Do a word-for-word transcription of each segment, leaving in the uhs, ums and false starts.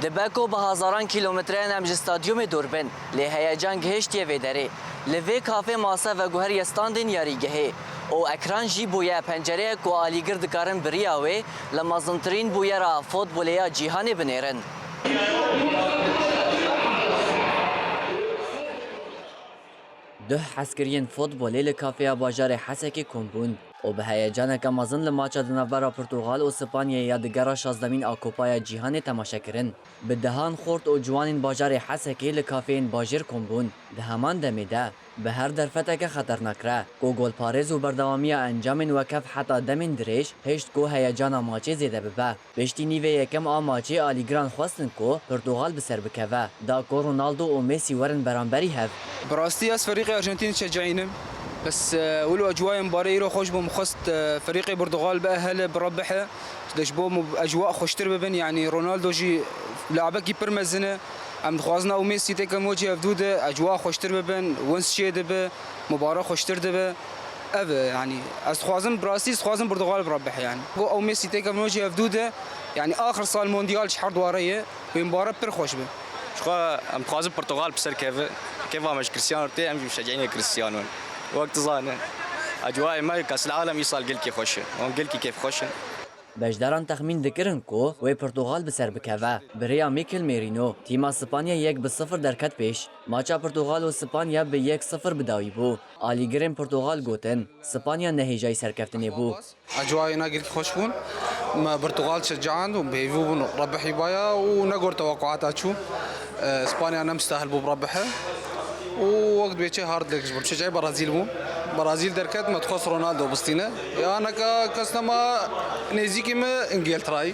Dibe ku bi hezaran kîlometreyan em ji stadyumê dûr bin, lê heyecan gihiştiye vê derê. Li vê kafê masa veguheriye standên yarîgehê û ekran jî bûye pencereyek ku alîgir dikarin bi riya wê li mezintirîn bûyera fotbolê ya cîhanê binêrin. Duh hezkiriyên fotbolê li kafeya bajarê Hesekê kom bûn û bi heyecaneke mezin li maça di navbera Portugal û Spanyayê ya digera şazdemîn a Kopaya Cîhanê temaşe kirin. Bi dehan xort û ciwanên bajarê Hesekê li kafeyên bajêr kom bûn. Di heman demê de, bi her derfeteke xeternak re, ku golparêz û berdewamiya encamên wekhev heta demên dirêj hişt ku heyecana maçê zêde bibe. Piştî nîvê yekem a maçê alîgiran xwestin ku Portugal bi ser bikeve, da ku Ronaldo û Messi werin beramberî hev. Bi rastî ez ferîqê Arjantînê şeceyînim. Bes, e, wilo ecwayê mibarê îro xweş bû, min xwest, e, ferîqê Portugal biehele, birebihe. De ji bo mu-, ecwa xweştir bibin, yanî Ronaldo jî labekî pir mezin e. Em dixwazin ew Messi têkevin wecî hevdû de, ecwa xweştir bibin, wins çê dibe, mubare xweştir dibe. Ev e, yanî ez dixwazim, bi rastî dixwazim Portugal bi rebihe yanî. Ku ew Messi têkevin wecî hevdû de, yanî axir sal mondial ji her dware ye, wê mubare pir xweş be. Jixwe em dixwazin Portugal bi ser keve, keva me ji Cristiano tê, em jî şeceyînê Cristiano in. Wek tu zane, ecwayê me Kasil Alem îsal gelkî xweş e. Hûn gelkî kêfxweş in. Beşdaran texmîn dikirin ku wê Portugal bi ser bikeve. Bi rêya Mikel Merino, tîma Spanya yek bi sifir derket pêş. Maça Portugal û Spanya bi yek sifir bi dawî bû. Alîgirên Portugal gotin, Spanya nehêjayî serkeftinê bû. Ecwayê na gelkî xweş bûn. Me Portugal şecand û bi hêvî bûn rebihî baya û ne gor teweqûata çû. E, Spanya ne mistahil bû bi rebihe. Û wek dibêçe hard lek ji bo şecayê Brazîl bû. Brazîl derket, me dixwest Ronaldo bistîne. Ya neka kes nema nêzîkî me Îngilterayî.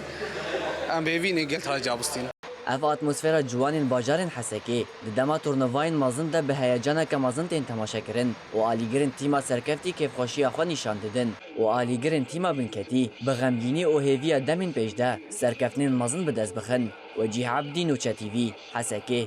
Em bi hêvî Îngilterayî ca bistîne. Ev atmosfera ciwanên bajarên Hesekê di dema turnuvayên mezin de bi heyecaneke mezin tên temaşekirin û alîgirên tîma serkeftî kêfxweşiya xwe nîşan didin û alîgirên tîma binketî bi xemgînî û hêviya demên pêş de serkeftinên mezin bi dest bixin. Wecîh Ebdî, Nûçe T V, Hesekê.